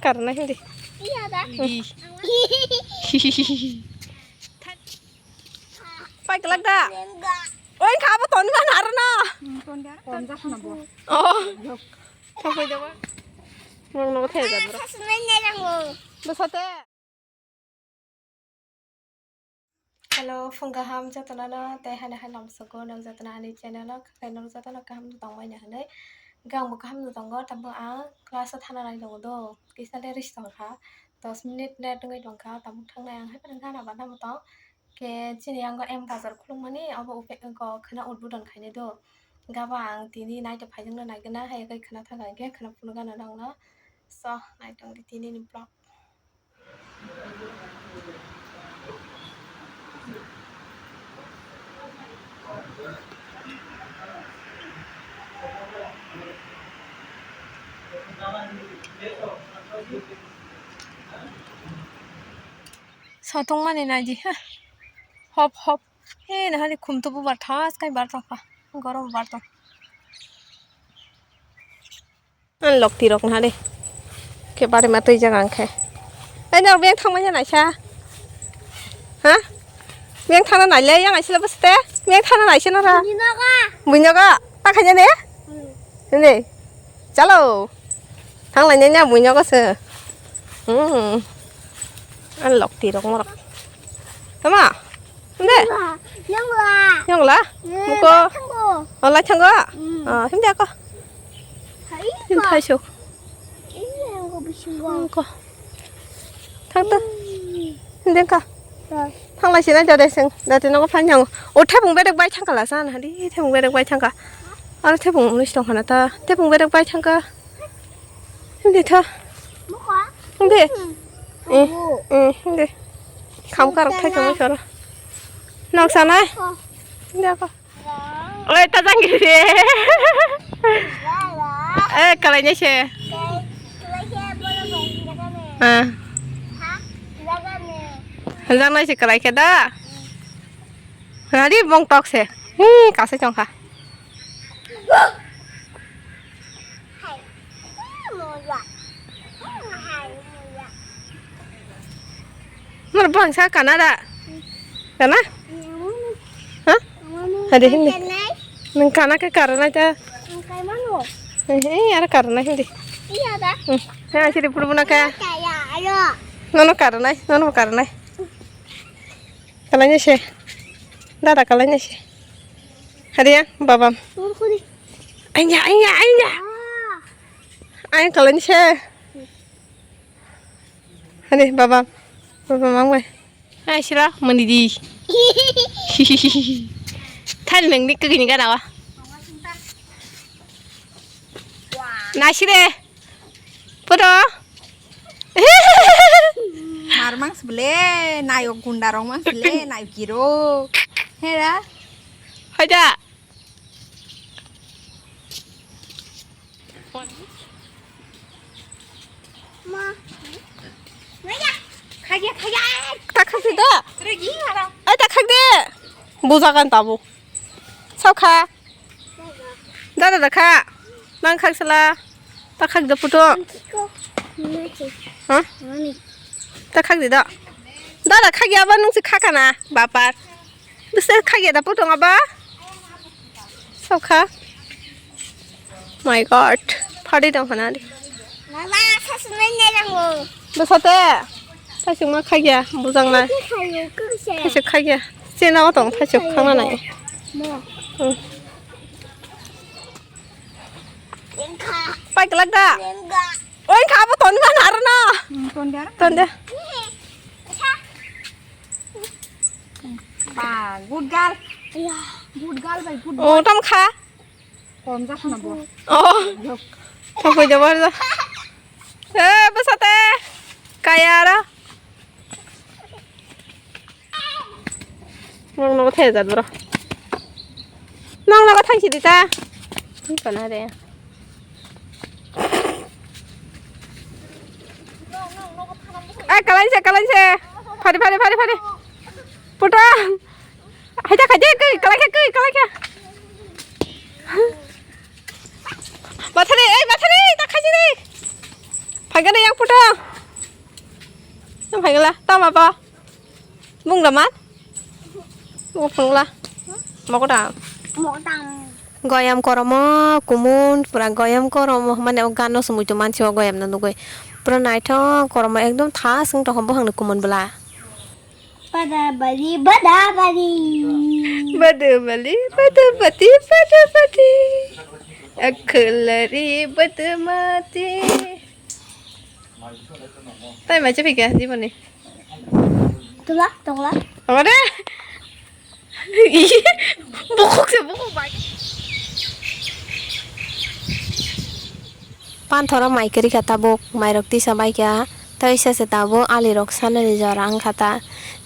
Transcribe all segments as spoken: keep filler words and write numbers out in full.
karna hindi. Iya da. Pai kelak da. Oi, kha bo ton man harna. Oh. Thang pai da ba. Nang no thai da bro. Sasmai ne rango. Besate. Hello, phung kaham jotono no, tei haino hai lamsogo nang jotono ani channel o, khaklai nang jotono kaham no tongmani hinwi. Gangbo kaham no tongo, tamo ang class o thana nai tongo do, kisa le rest tongkha, dos minute net wngwi tongkha, tamo thangnai ang hai phano gana bana bo tong. Khe chini yango M bazar khulukmani, obo upe-, ko khwna udbudon khainai do. Gaba ang tini naitwi phaijak no naigwna, hai khe khwna thangkha, hwnkhe khwna phunukgana nangno. So, naitong di tini ni vlog. Sotong mani naidi ha. Hop, hop. He nahali khum tubu bar thas kai bar tongkha. Gorom bar tong. An lok tirok na de. Ke bare ma twi jaga ang khe. Ai na beng thang manya naisa. Ha? Beng thana nai le yang aisila bwsate. Beng thana naisa na ra. Buinogo. Buinogo. Ta khanya ne? Hmm. Ne. Chalo. Thang lai nya buinogo se. Hmm. An lok tirok morok. Tama. Nde? Yongla. Yongla? Yongla? Eh, muko? Lai thango. Oh, lai thango? Mm. Ah, himdi ako. Hai him ko. Thaisuk. Iya, yang ko bisingo. Muko. Thang to. Himdi ka. Thang lai sina jade seng. Dati nogo phai nyang. O thepung bedek bai thangka la san. Hadi thepung bedek bai thangka. Aro thepung nus tong khana ta. Thepung bedek bai thangka. Hindi tho. Hindi. Eh, eh, hindi. Kham karok thai tongwi soro. Nok sanai. Hindi ako. Oi, ta jang giri. Eh, kalai ni se. Ah. Jang nai se kalai ke da. Nari bong tok se. Hi, kasa chong kha. Mar bangsa kana da? Kana? Ha? Hadi hindi. Nang kana ke karana ta? Eh, eh, ara karana hindi. Iya da. Hmm. Ha, siri puru buna ka. Iya, ayo. Nono karana, nono karana. Kalanya se. Dada kalanya se. Hadi ya, babam. Anya, anya, anya. Anya kalanya se. Hadi babam. Babam ang bai. Ai sira mani di. Thal nang ni kagini gana wa. Nasire. Poto. Mar mang sibele, nayok gunda rong mang sibele, nayok giro. Hera. Hoja. Ma. Maya. Khaya, khaya. Ta khasi da. Regi hara. Ai ta khak de. Bujagan tabu. Sao kha. Dada da kha. Nang khak sala. Ta khak da puto. Ha? Ta khak di da. Dada khak ya ba nung si khak kana. Bapar. Bisa khak ya da puto ngaba. Sao kha. My God. Phadi dong khana di. Mama, sasmai ne rango. Bisa te. Thaisuk ma khak ya. Bujang na. Thaisuk khak ya. Thaisuk khak ya. Chena o tong thaisuk khak na nai. Mo. Hmm. Pai kelak da. Oi kha bo ton man arno. Hmm, ton dia. Ton dia. Ba, good girl. Iya. Good girl bai good boy. Oh, tam kha. Kom jak na bo. Oh. Yok. Tam koi jabar da. Eh, besate. Kaya ara. Nang nogo thai jat bro. Nang nogo thang sidi ta. Ni pana de. Ai, kalai se, kalai se. Phari, phari, phari, phari. Puto. Hai ta khai de, kai, kalai khe, kai, kalai khe. Bathari, ei, bathari, ta khai de. Phai gana yang puto. Abo. Bung da man? Bung phungla. Moko da. Mokdam. Goyam koromo kumun pura goyam koromo mane o gano sumui to mansi o goyam no nugui. Pura naithok koromo ekdom tha sung tong buphang ni kumun bwla. Badabadi, badabadi. Badabali, badabati, badabati. Akhulari, badamati. Tai mai chapika, di boni. Tula, tula. Apa deh? Ih, bokok se, bokok bai. Panthoro mai kwrwi kha tabuk, mairok tisa bai kha, tei sese tabuk alirok sanani jora wng kha ta.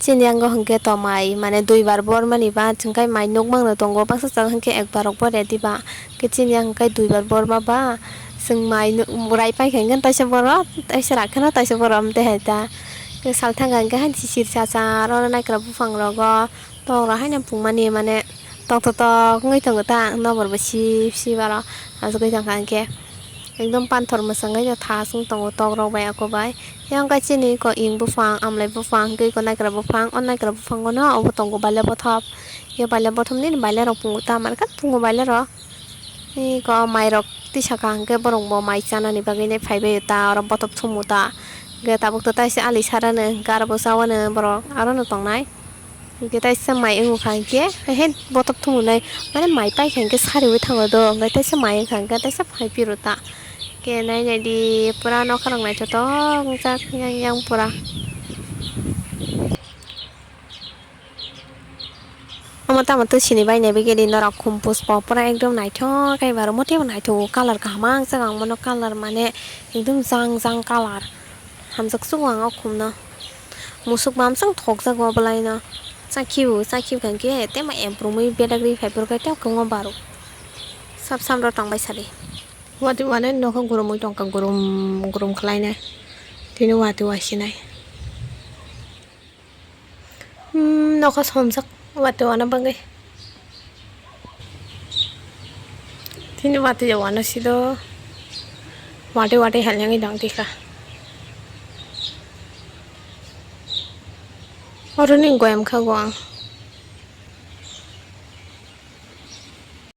Chini yango hwnkhe to mai, mane duibar bor mani ba, chwngkhai mai nukmano tongo, baksa chwng hwnkhe ekbar rok bo ready ba, hwnkhe chini yang hwnkhe duibar bor ma ba, chwng mai nu-, rai pai kha hwnkhe taisa boro, taisa rak kheno taisa boro, amtwi hai ta. Hwnkhe salthang hwnkhe haini sisir sachar, oro naikra buphang rogo. Tok rok haino pungmani mane tok tok tok wngwi tongo ta, nokbar bo sip sip aro asugwi tongkha hwnkhe ekdom panthor mwsangwi no thasung tongo tok rok bai ako bai. Yang kai chini ko ing buphang, amlai buphang, hwnkhe ko naikra buphang, o naikra buphango no obo tongo baila bothop. Yo baila bothop nini baila rok pungo ta, manka pungo baila rok. Iko mairok tisaka hwnkhe borokbo mai chanani bagwi nai phaibaio ta, oro bothop thumu ta. Hwnkhe tabukto taisa ali sarani hwnkhe aro bo chawani borok arono tongnai. Hwnkhe taisa mai wngkha hwnkhe, he bothop thumunai, mane mai paikha hwnkhe sariwi thango do, hwnkhe taisa mai wngkha hwnkhe taisa phai phiro ta. Hwnkhe nai naidi pura nokha rok naithotok wngjak yang yang pura. Omo tamo twi sini bai nai bagwi di norok khum puspok pura ekdom naithok khe bai aro mote bo naithogo colour kaham ang jak ang bono colour mane ekdom jang jang colour hamjak sugo ang o khum no musuk mamsang thokjago obolai no chakhibo chakhibo khe tei ma emprungwi bedak ri phai phuru khe tei kwbangma baruk sap sam rok tongbai sadi. Watwi wanai nokha gurumwi tongkha gurum gurum khlainai tini watwi wasinai. Hmm, nokha somjak watwi wana bagwi. Tini watwi wana sido. Watwi watwi hal yang idang tika. Oro ni goyam kha go ang.